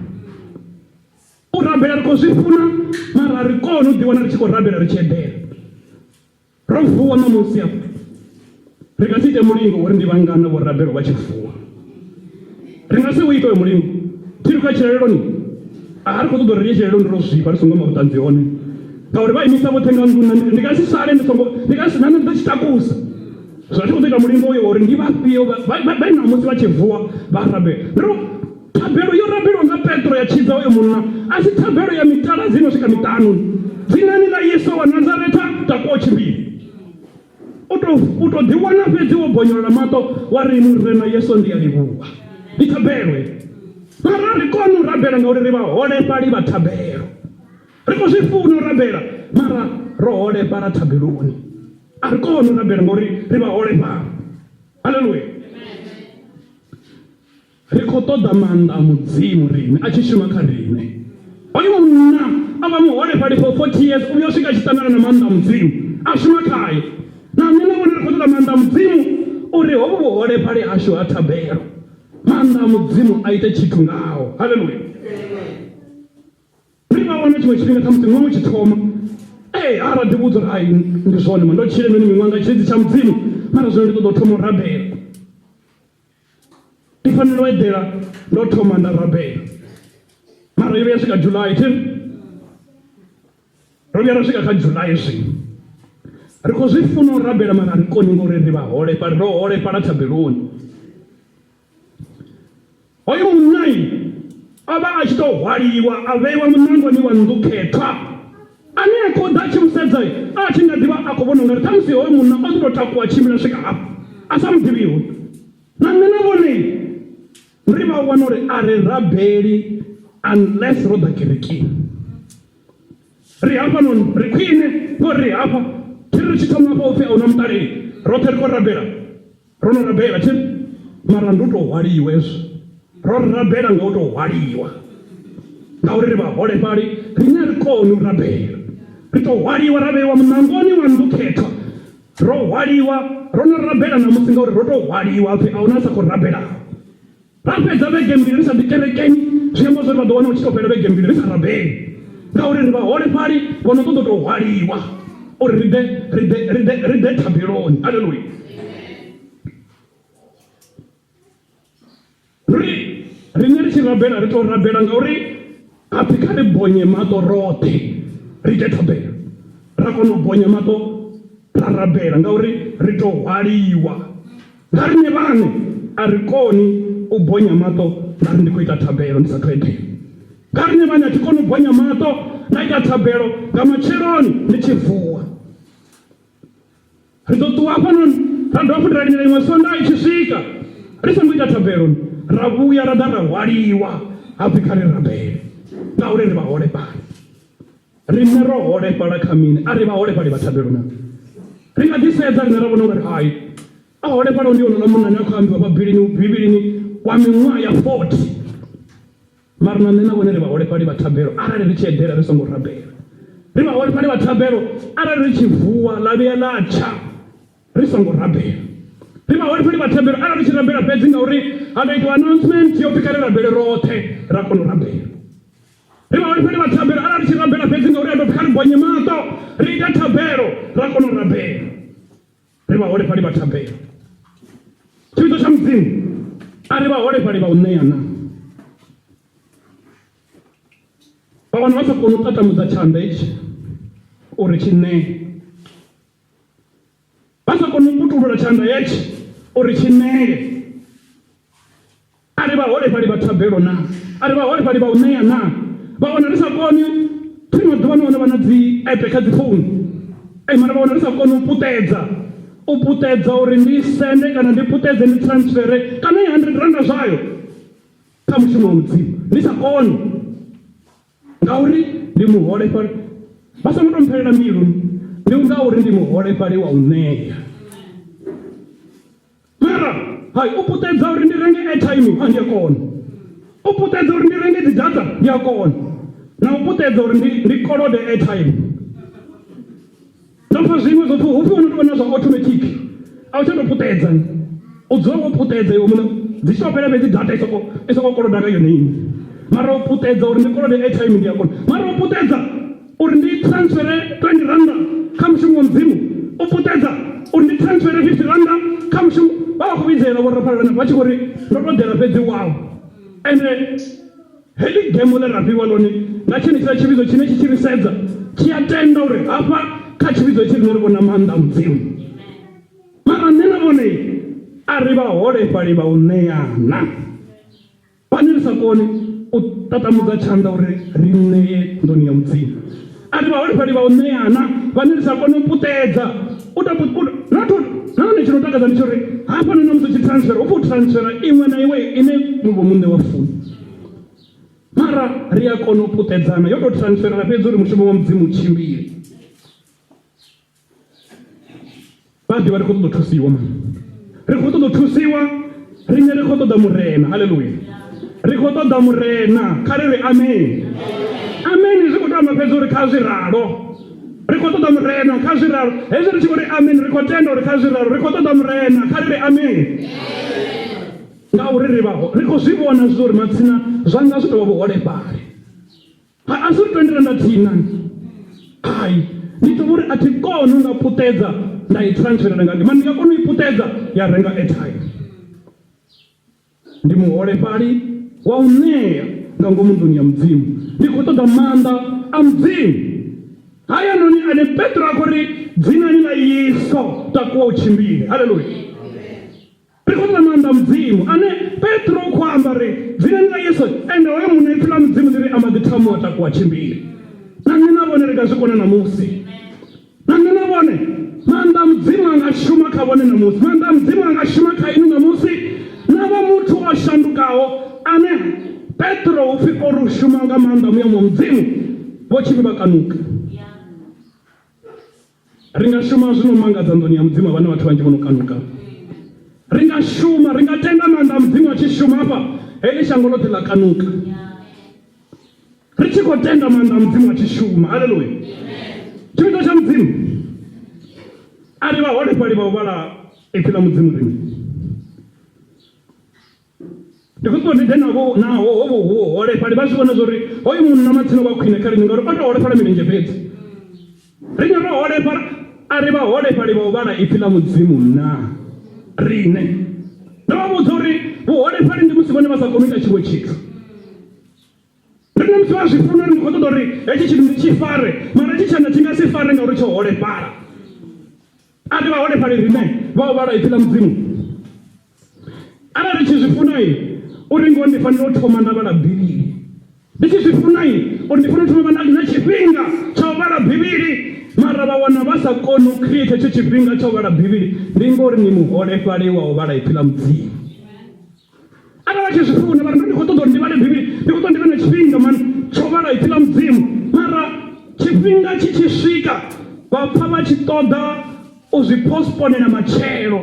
U rabela ri khou zwi funa mara a ri koni u ḓiwana ri tshi khou rabela ri tshi eḓela. Ro vuwa ṋamusi afha ri nga si ite mulingo uri ndi vhangana vho rabela vha tshi vuwa. Ri nga si u ite uyo mulingo. Thi ri khou ya tshilaleloni. A ri khou ṱoḓa uri ri ye tsheleloni ro zwifha ri songo amba vhuṱanzi hone ngauri vha imisa vhoṱhe nga nnḓu ndi nga si sale ndi songo ndi nga si na nṋe ndi ḓo tshi takusa zwa thi khou ḓo ita mulingo uyo uri ndi vhafhio vha ṋamusi vha tshi vuwa vha rabela ro thabelo yo rabelwa nga Petro ya tshidza uyo munna a si thabelo ya mitaladzi ino swika miṱanu dzinani ḽa Yesu wa Nazaretha takuwa tshimbila U tou u tou ḓiwana fhedzi wo bonyolola maṱo wa ri Murena Yesu ndi a livhuwa. Ndi thabelo heyi. Mara a ri koni u rabela ngauri ri vhaholefhali vha thabelo. Ri khou zwi funa u rabela mara ro holefhala thabeloni. A ri koni u rabela ngauri ri vhaholefhali. Haleluya. Ri khou ṱoḓa maanḓa a Mudzimu riṋe a tshi shuma kha riṋe. Hoyu munna a vha muholefhali for 40 years u vhuya u swika a tshi ṱangana na maanḓa a Mudzimu a shuma khae. Na nṋe na vhone ri khou ṱoḓa maanḓa a Mudzimu uri hovhu vhuholefhali hashu ha thabelo maanḓa a Mudzimu a ite tshithu ngaho. Haleluya. Ri vha wana tshiṅwe tshifhinga khamusi ṅwaha u tshi thoma ee a ra ḓivhudza uri hai ndi zwone ma ndo tshila mini miṅwaha nga tshilidzi tsha Mudzimu mara zwino ndi ṱoḓa u thoma u rabela. Ndi fanela u eḓela ndo thoma nda rabela mara yo vhuya swika July thi ro vhuya ra swika kha July zwino ri khou zwi funa u rabela mara a ri koni ngori ri vhaholefhali ro holefhala thabeloni hoyu munnai o vha a tshi tou hwaliwa a vheiwa muṋangoni wa nnḓu khethwa Ane a khou ḓa a tshi mu sedza a tshi nga ḓivha a khou vhona ungari ṱhamusi hoyu munna o ḓi tou takuwa tshimbila swika hafha a sa mu ḓivhiho. Na nṋe na vhone ri vha wana uri a ri rabeli unless ro ḓa kerekeni. Ri hafhanoni ri khwine ngori ri hafha thi ri tshi thoma hafha upfhi a huna muṱaleli roṱhe ri khou rabela. Ro no rabela thi mara ndi u tou hwaliwa hezwi ro rabela nga u tou hwaliwa ngauri ri vhaholefhali riṋe a ri koni u rabela ri tou hwaliwa ra vheiwa muṋangoni wa nnḓu khethwa ro hwaliwa ro no rabela ṋamusi ngauri ro tou hwaliwa pfhi a huna a sa khou rabelaho Ra fhedza vhege mbili ri sa ḓi kerekeni, zwi amba zwori vha ḓo wana hu tshi tou fhela vhege mbili ri sa rabeli ngauri ri vhaholefhali vho no ṱoḓa u tou hwaliwa uri ri ḓe ri ḓe ri ḓe ri ḓe thabeloni. Haleluya! Ri riṋe ri tshi rabela ri tou rabela ngauri ha pfhi kha ri bonye maṱo roṱhe ri ite thabelo, ra kona u bonya maṱo ra rabela ngauri ri tou hwaliwa. Nga riṋe vhaṋe a ri koni u bonya maṱo nda ri ndi khou ita thabelo ndi sathu eḓela. Nga riṋe vhaṋe a thi koni u bonya maṱo nda ita thabelo nga matsheloni ndi tshi vuwa. Ri ḓo ṱuwa hafhanoni ra dovha futhi ra lindela iṅwe Sondaha i tshi swika ri songo ita thabelo, ra vhuya ra ḓa ra hwaliwa ha pfi kha ri rabele ngauri ri vhaholefhali. Riṋe ro holefhala kha mini? A ri vhaholefhali vha thabelo na? Ri nga ḓi sedza riṋe ra vhona ungari hai a holefhalaho ndi honouḽa munna ane a khou ambiwa fha Bivhilini wa miṅwaha ya 40. Mara na nṋe na vhone ri vhaholefhali vha thabelo arali ri tshi eḓela ri songo rabela. Ri vhaholefhali vha thabelo arali ri tshi vuwa ḽa vhuya ḽa tsha ri songo rabela. Ri vhaholefhali vha thabelo arali ri tshi rabela fhedzi ngauri ha tou itiwa announcement yo pfi kha ri rabele roṱhe ra kona u rabela. Ri vhaholefhali vha thabelo arali ri tshi rabela fhedzi ngauri a tou pfi kha ri bonye maṱo ri ite thabelo ra kona u rabela. Ri vhaholefhali vha thabelo. Tshivhidzo tsha Mudzimu a ri vhaholefhali vha u ṋea na vha wana vha sa koni u ṱaṱamudza tshanḓa itshi uri tshi ṋee vha sa koni u putulula tshanḓa hetshi uri tshi ṋee. A ri vhaholefhali vha thabelo na? A ri vhaholefhali vha u ṋea na? Vha wana ri sa koni thi maḓuvha no vha na dzi app kha dzi founu ei mara vha wana ri sa koni u puṱedza u puṱedza uri ndi sende kana ndi puṱedze ndi transfere kana i 100 randa zwayo kha mushumo wa Mudzimu ndi sa koni ngauri ndi muholefhali vha songo tou mphelela mbilu ndi ngauri ndi muholefhali wa u ṋea. Mara hai u puṱedza uri ndi renge airtime a ndi a kona, u puṱedza uri ndi renge dzi data ndi a kona, na u puṱedza uri ndi ndi kolode airtime. Ndo pfa zwiṅwe zwo pfi hupfi ho no tou vha na zwa automatic a u tsha tou puṱedza u dzula wo puṱedza iwe muṋe dzi tshi tou fhela fhedzi data i soko i soko koloda nga yone iṋe. Mara u puṱedza uri ndi kolode airtime ndi a kona, mara u puṱedza uri ndi transfere 20 randa kha mushumo wa Mudzimu, u puṱedza uri ndi transfere 50 randa kha mushumo vha vha khou vhidzelela vho rafhalela vha tshi khou ri ndo to ḓela fhedzi wau ende. Heḽi gemo ḽe ra fhiwa ḽone nga tshenetshiḽa tshivhidzo tshine tshi tshi ri sedza tshi a tenda uri hafha kha tshivhidzo hetshi riṋe ri vhona maanḓa a Mudzimu. Mara nṋe na vhone a ri vhaholefhali vha u ṋeana, vhane ri sa koni u ṱaṱamudza tshanḓa uri ri ṋee nḓuni ya Mudzimu. A ri vhaholefhali vha u ṋeana, vhane ri sa koni u puṱedza u tou not nahone tshi no takadza ndi tsho uri hafhanoni na musi u tshi transfer u pfhi u transfera iṅwe na iṅwe ine vho muṋe wa funa. Mara ri a kona u puṱedzana yo tou transferela fhedzi uri mushumo wa Mudzimu u tshimbile. Vha ḓivha ri khou ṱoḓa u thusiwa mani, ri khou ṱoḓa u thusiwa riṋe ri khou ṱoḓa murena. Haleluya, ri khou ṱoḓa murena. Kha ri ri amen. Amen zwi khou tou amba fhedzi uri kha zwi ralo, ri khou ṱoḓa murena. Kha zwi ralo, hezwi ri tshi khou ri amen ri khou tenda uri kha zwi ralo, ri khou ṱoḓa murena. Kha ri ri amen. Ngauri ri vha ri khou zwi vhona zwi uri matsina zwanga zwi tou vha vhuholefhali. Ha a si uri 20 randa thihi nani. Hai, ndi tou uri a thi koni u nga puṱedza nda i transferela nga mara ndi nga kona u i puṱedza ya renga airtime. Ndi muholefhali wa u ṋea nga ngomu nḓuni ya Mudzimu. Ndi khou ṱoḓa maanḓa a Mudzimu. Hayanoni ane Petro a khou ri dzinani ḽa Yesu takuwa u tshimbile. Haleluya. Ri khou ṱoḓa maanḓa a Mudzimu ane Petro u khou amba ri dzinani ḽa Yesu ende hoyo munna ipfi ḽa Mudzimu ḽi ri a maḓi thamu a takuwa tshimbile. Na nṋe na vhone ri nga zwi kona ṋamusi. Na nṋe na vhone maanḓa a Mudzimu a nga shuma kha vhone ṋamusi. Maanḓa a Mudzimu a nga shuma kha inwi ṋamusi. Na vha muthu o shandukaho ane Petro hu pfi o ri u shuma nga maanḓa a muya wa Mudzimu vho tshifhe vha kanuka. Ri nga shuma zwi no mangadza nḓuni ya Mudzimu, a vha na vhathu vhanzhi vho no kanuka. Ri nga shuma, ri nga tenda maanḓa a Mudzimu a tshi shuma hafha, heḽi shango ḽoṱhe ḽa kanuka. Ri tshi khou tenda maanḓa a Mudzimu a tshi shuma. Haleluya. Tshivhidzo tsha Mudzimu a ri vhaholefhali vha u vhala ipfi ḽa Mudzimu riṋe. Ndi khou ṱoḓa ndi ḓe navho naho hovho hu holefhali vha zwi vhone zwa uri hoyu munna matsina vha khwine kha riṋe ngauri o tou holefhala milenzhe fhedzi. Riṋe ro holefhala a ri vhaholefhali vha u vhala ipfi ḽa Mudzimu na riṋe. Ndo vha vhudza uri vhuholefhali ndi musi vhone vha sa koni u ita tshiṅwe tshithu. Riṋe musi vha zwi funa uri ndi khou ṱoḓa uri hetshi tshithu ndi tshi fare mara hetshi tshanḓa tshi nga si fare ngauri tsho holefhala. A ri vhaholefhali riṋe vha u vhala ipfi ḽa Mudzimu. Arali ri tshi zwi funa uri ngoho ndi fanela u thoma nda vhala Bivhili, ndi tshi zwi funa uri ndi fanela u thoma vha na tshifhinga tsha u vhala Bivhili, mara vha wana vha sa koni u create hetsho tshifhinga tsha u vhala Bivhili, ndi ngori ni muholefhali wa u vhala ipfi ḽa Mudzimu. Arali vha tshi zwi funa vha ri ndi khou ṱoḓa uri ndi vhale Bivhili, ndi khou ṱoḓa ndi vhe na tshifhinga mani tsho vhala ipfi ḽa Mudzimu, mara tshifhinga tshi tshi swika vha pfa vha tshi ṱoḓa u zwi postponela matshelo.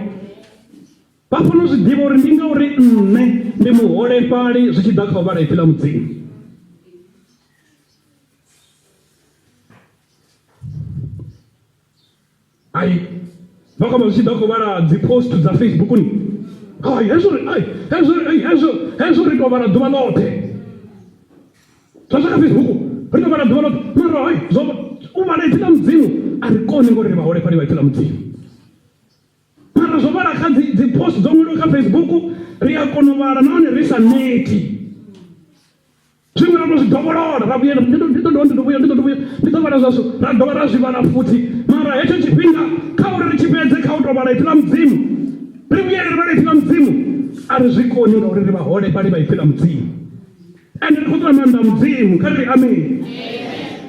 Vha fanela u zwi ḓivha uri ndi ngauri nṋe ndi muholefhali zwi tshi ḓa kha u vhala ipfi ḽa Mudzimu. Ai vha khou amba zwi tshi ḓa khou vhala dzi post dza Facebook ni. Ai hezwo ri ai hezwo ai hezwo hezwo ri tou vhala ḓuvha ḽoṱhe. Zwa zwa kha Facebook ri tou vhala ḓuvha ḽoṱhe mara hai zwo u vhala ipfi ḽa Mudzimu a ri koni ngori ri vhaholefhali vha ipfi ḽa Mudzimu. Mara zwo vhala kha dzi dzi post dzo ṅwaliwa kha Facebook ri a kona u vhala nahone ri sa neti. Zwiṅwe ra to zwi dovholola ra vhuya ndi ḓo ndi ḓo ndi ḓo vhuya ndi ḓo vhuya ndi ḓo vhala zwashu ra dovha ra zwi vhala futhi mara hetsho tshifhinga kha uri ri tshi fhedze kha u tou vhala ipfi ḽa Mudzimu ri vhuyele ri vhale ipfi ḽa Mudzimu a ri zwi koni ngauri ri vhaholefhali vha ipfi ḽa Mudzimu. Ende ri khou ṱoḓa maanḓa a Mudzimu kha ri ri amen.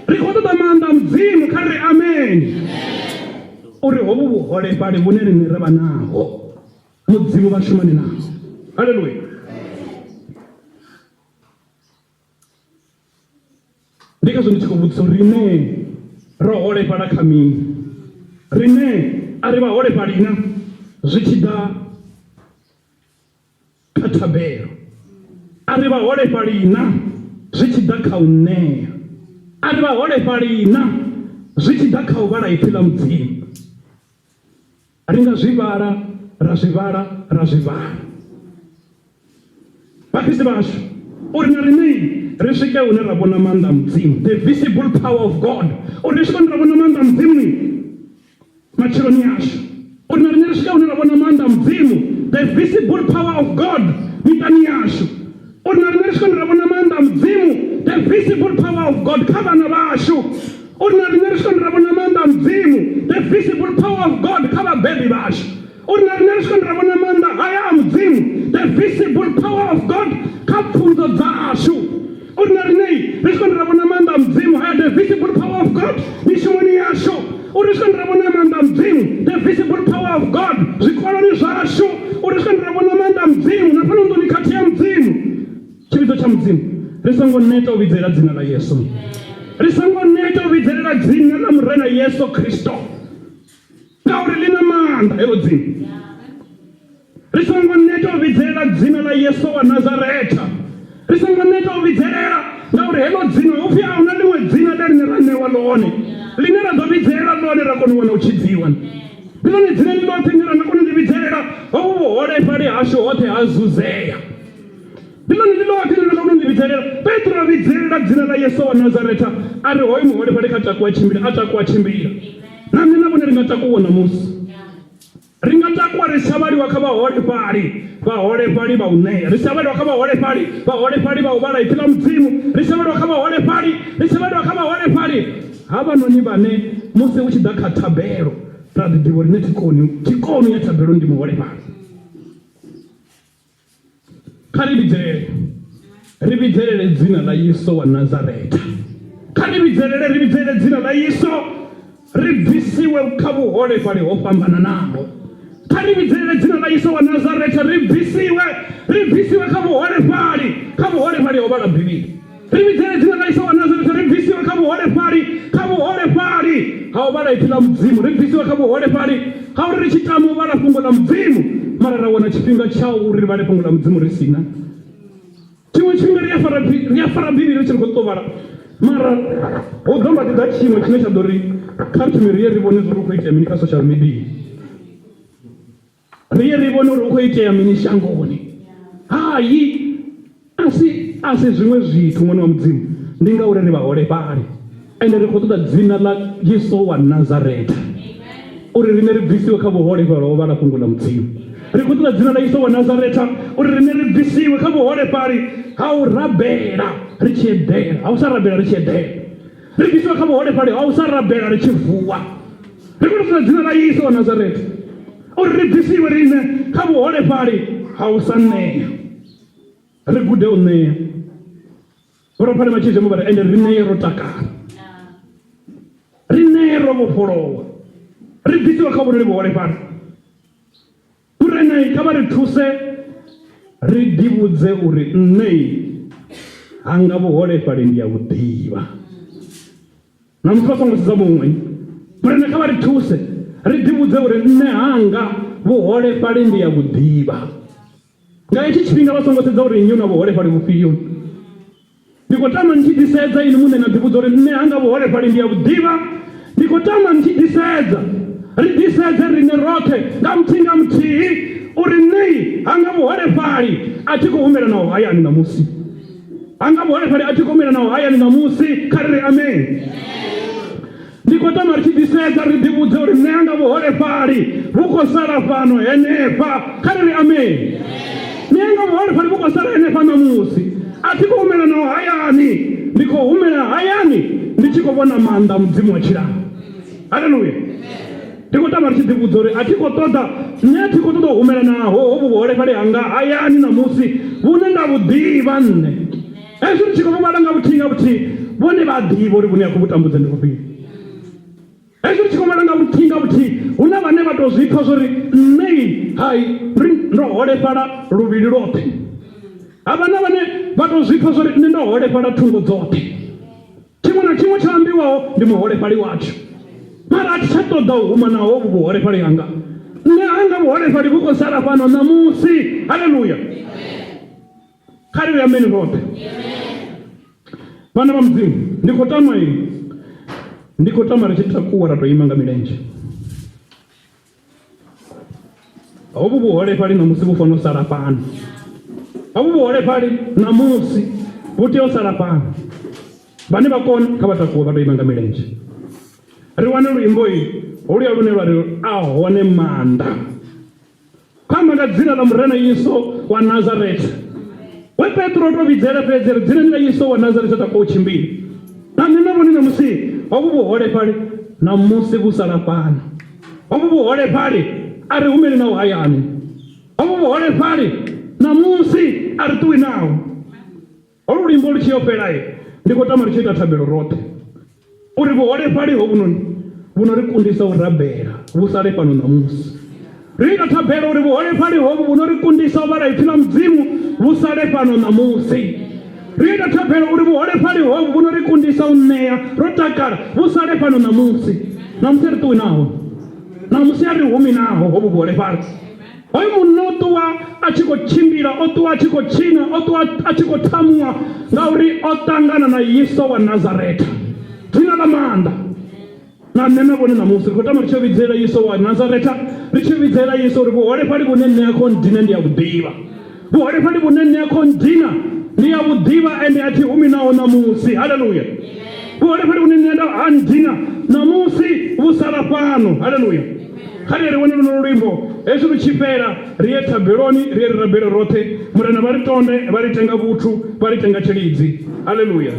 Ri khou ṱoḓa maanḓa a Mudzimu kha ri ri amen. Uri hovhu vhuholefhali vhune riṋe ra vha naho Mudzimu vha shumane naho. Haleluya. Ndi ngazwo ndi tshi khou vhudzisa uri riṋe ro holefhala kha mini? Riṋe a ri vhaholefhali na zwi tshi ḓa kha thabelo. A ri vhaholefhali na zwi tshi ḓa kha u ṋea. A ri vhaholefhali na zwi tshi ḓa kha u vhala ipfi ḽa Mudzimu. Ri nga zwi vhala, ra zwi vhala, ra zwi vhala. Vhakriste vhashu, uri na riṋe ri swike hune ra vhona maanḓa a Mudzimu, the visible power of God, uri ri swike hune ra vhona maanḓa a Mudzimu matshiloni ashu, uri na riṋe ri swike hune ra vhona maanḓa a Mudzimu, the visible power of God miṱani yashu, uri na riṋe ri swike hune ra vhona maanḓa a Mudzimu. visible power of God kha vhabebi vhashu, uri na riṋe ri swike ra vhona maanḓa haya a Mudzimu, the visible power of God kha pfunzo dzashu, uri na riṋe ri swike ra vhona maanḓa a Mudzimu haya, the visible power of God mishumoni yashu, uri ri swike ra vhona maanḓa a Mudzimu, the visible power of God zwikoloni zwashu, uri ri swike ra vhona maanḓa a Mudzimu na fhano nḓuni khathihi ya Mudzimu. Tshivhidzo tsha Mudzimu, ri songo neta u vhidzelela dzina ḽa Yesu, ri songo neta u vhidzelela dzina ḽa Murena Yesu Kristo, ngauri ḽi na maanḓa heḽo dzina. Ri songo neta u vhidzelela dzina ḽa Yesu wa Nazaretha, ri songo neta u vhidzelela, ngauri heḽo dzina hu pfi a huna ḽiṅwe dzina ḽe rine ra ṋewa ḽone ḽine ra ḓo vhidzelela ḽone ra kona u wana u tshidziwa. Ndi ḽone dzina ḽi ḽoṱhe ḽine ra nga kona u ḽi vhidzelela, hovhu vhuholefhali hashu hoṱhe ha zuzea. Ndi ḽone ḽi ḽoṱhe ḽine ra kona u ḽi vhidzelela. Petro a vhidzelela dzina ḽa Yesu wa Nazaretha a ri, Hoyu muholefhali kha takuwe a tshimbile. A takuwa a tshimbila. Na nṋe na vhone ri nga takuwa ṋamusi. Ri nga takuwa ri si tsha vhaliwa kha vhaholefhali, vhaholefhali vha u ṋea. Ri si tsha vhaliwa kha vhaholefhali, vhaholefhali vha u vhala ipfi ḽa Mudzimu. Ri si tsha vhaliwa kha vhaholefhali, ri si tsha vhaliwa kha vhaholefhali havhanoni vhane musi hu tshi ḓa kha thabelo ra ḓi ḓivha uri nṋe thi koni, thi koni u ya thabeloni ndi muholefhali. Kha ri vhidzelele, ri vhidzelele dzina ḽa Yesu wa Nazaretha. Kha ri vhidzelele, ri vhidzelele dzina ḽa Yesu, ri bvisiwe kha vhuholefhali ho fhambananaho. Kha ri vhidzelele dzina ḽa Yesu wa Nazaretha, ri bvisiwe, ri bvisiwe kha vhuholefhali, kha vhuholefhali ho vhala Bivhili. Ri vhidzele dzina ḽa Yesu wa Nazaretha, ri bvisiwe kha vhuholefhali, kha vhuholefhali ha u vhala ipfi ḽa Mudzimu, ri bvisiwe kha vhuholefhali ha uri ri tshi tama u vhala fhungo ḽa Mudzimu, mara ra wana tshifhinga tsha uri ri vhale fhungo ḽa Mudzimu ri si na. Tshiṅwe tshifhinga ri a fara ri a fara Bivhili ri tshi ri khou ṱo vhala, mara hu ḓo mba ḓi ḓa tshiṅwe tshine tsha ḓo ri kha ri thome ri ye ri vhone zwa uri hu khou itea mini kha social media. Ri ye ri vhone uri hu khou itea mini shangoni. Hai, a si a si zwiṅwe zwithu ṅwana wa Mudzimu, ndi ngauri ri vhaholefhali ende ri khou ṱoḓa dzina ḽa Yesu wa Nazaretha uri riṋe ri bvisiwe kha vhuholefhali ho vhala fhungo ḽa Mudzimu. Ri khou ṱoḓa dzina ḽa Yesu wa Nazaretha uri riṋe ri bvisiwe kha vhuholefhali ha u rabela ri tshi eḓela, ha u sa rabela ri tshi eḓela. Ri bvisiwe kha vhuholefhali ha u sa rabela ri tshi vuwa. Ri khou ṱoḓa dzina ḽa Yesu wa Nazaretha uri ri bvisiwe riṋe kha vhuholefhali ha u sa ṋea, ri gude u ṋea. Vhorapfale vha tshi zwi amba vha ri ende ri ṋee ro takala, ri ṋee ro vhofholowa, ri bvisiwe kha vhunoni vhuholefhali. Murena kha vha ri thuse ri ḓivhudze uri nṋe hanga vhuholefhali ndi a vhu ḓivha. Na muthu a songo sedza muṅwe. Murena kha vha ri thuse ri ḓivhudze uri nṋe hanga vhuholefhali ndi a vhu ḓivha. Nga hetshi tshifhinga vha songo sedza uri nnyi u na vhuholefhali vhufhio. Ndi khou tama ni tshi ḓisedza inwi muṋe na ḓivhudza uri nṋe hanga vhuholefhali ndi a vhu ḓivha. Ndi khou tama ni tshi ḓisedza, ri ḓisedze riṋe roṱhe nga muthihi nga muthihi uri nṋe hanga vhuholefhali a thi khou humela naho hayani ṋamusi. Hanga vhuholefhali a thi khou humela naho hayani ṋamusi. Kha ri ri amen. Ndi khou tama ri tshi ḓisedza ri ḓivhudze uri nṋe anga vhuholefhali vhu khou sala fhano henefha. Kha ri ri amen. Nṋe anga vhuholefhali vhu khou sala henefha ṋamusi. A thi khou humela naho hayani, ndi khou humela hayani ndi tshi khou vhona maanḓa a Mudzimu wa tshilaho. Haleluya. Ndi khou tama ri tshi ḓivhudza uri a thi khou ṱoḓa, nṋe a thi khou ṱoḓa u humela naho hovhu vhuholefhali hanga hayani ṋamusi vhune nda vhu ḓivha nṋe. Hezwi ri tshi khou vhu vhala nga vhuthihi nga vhuthihi, vhone vha a ḓivha uri vhune a khou vhu tambudza ndi vhufhio. Hezwi ri tshi khou vhala nga vhuthihi nga vhuthihi, hu na vhane vha tou zwi pfa zwo ri nṋe hai ndo holefhala luvhili lwoṱhe. Ha vha na vhane vha tou zwi pfa zwo ri nṋe ndo holefhala thungo dzoṱhe. Tshiṅwe na tshiṅwe tsho ambiwaho ndi muholefhali watsho. Mara a thi tsha ṱoḓa u huma naho vhu vhuholefhali hanga. Nṋe hanga vhuholefhali vhu khou sala fhano ṋamusi. Haleluya! Kha ri ri ameni roṱhe. Vhana vha Mudzimu, ndi khou tama ini, ndi khou tama ri tshi takuwa ra tou ima nga milenzhe. Hovhu vhuholefhali ṋamusi vhu fanela u sala fhano. Hovhu vhuholefhali ṋamusi vhu tea u sala fhano. Vhane vha kona kha vha takuwe vha tou ima nga milenzhe. Ri wane luimbo holuya lune lwa ri a hone maanḓa. Kho amba nga dzina ḽa Murena Yesu wa Nazaretha. We Petro o tou vhidzela fhedzi ri dzinani ḽa Yesu wa Nazaretha takuwa u tshimbile. Na nṋe na vhone ṋamusi hovhu vhuholefhali ṋamusi vhu sala fhano. Hovhu vhuholefhali a ri humeli naho hayani. Hovhu vhuholefhali ṋamusi a ri ṱuwi naho. Holu luimbo lu tshi yo fhela, ndi khou tama ri tshi ita thabelo roṱhe uri vhuholefhali hovhunoni vhu no ri kundisa u rabela vhu sale fhano ṋamusi. Ri ita thabelo uri vhuholefhali hovhu vhu no ri kundisa u vhala ipfi ḽa Mudzimu vhu sale fhano ṋamusi. Ri ita thabelo uri vhuholefhali hovhu vhu no ri kundisa u ṋea ro takala vhu sale fhano ṋamusi. Ṋamusi a ri ṱuwi naho, ṋamusi a ri humi naho hovhu vhuholefhali. Hoyu munna o ṱuwa a tshi khou tshimbila, o ṱuwa a tshi khou tshina, o ṱuwa a tshi khou thamuwa ngauri o ṱangana na Yesu wa Nazaretha, dzina ḽa maanḓa. Na nṋe na vhone ṋamusi ri khou tama ri tshi vhidzela Yesu wa Nazaretha, ri tshi vhidzela Yesu uri vhuholefhali vhune nṋe a khou ndina ndi a vhu ḓivha. Vhuholefhali vhune nṋe a khou ndina ndi a vhu ḓivha ende a thi humi naho ṋamusi. Haleluya! Vhuholefhali vhune nṋe nda ha ndina ṋamusi vhu sala fhano. Haleluya! Kha ri ye ri wane lwonolo luimbo hezwi lu tshi fhela ri ye thabeloni ri ye ri rabele roṱhe. Murena vha ri tonde, vha ri ite nga vhuthu, vha ri ite nga tshilidzi. Haleluya!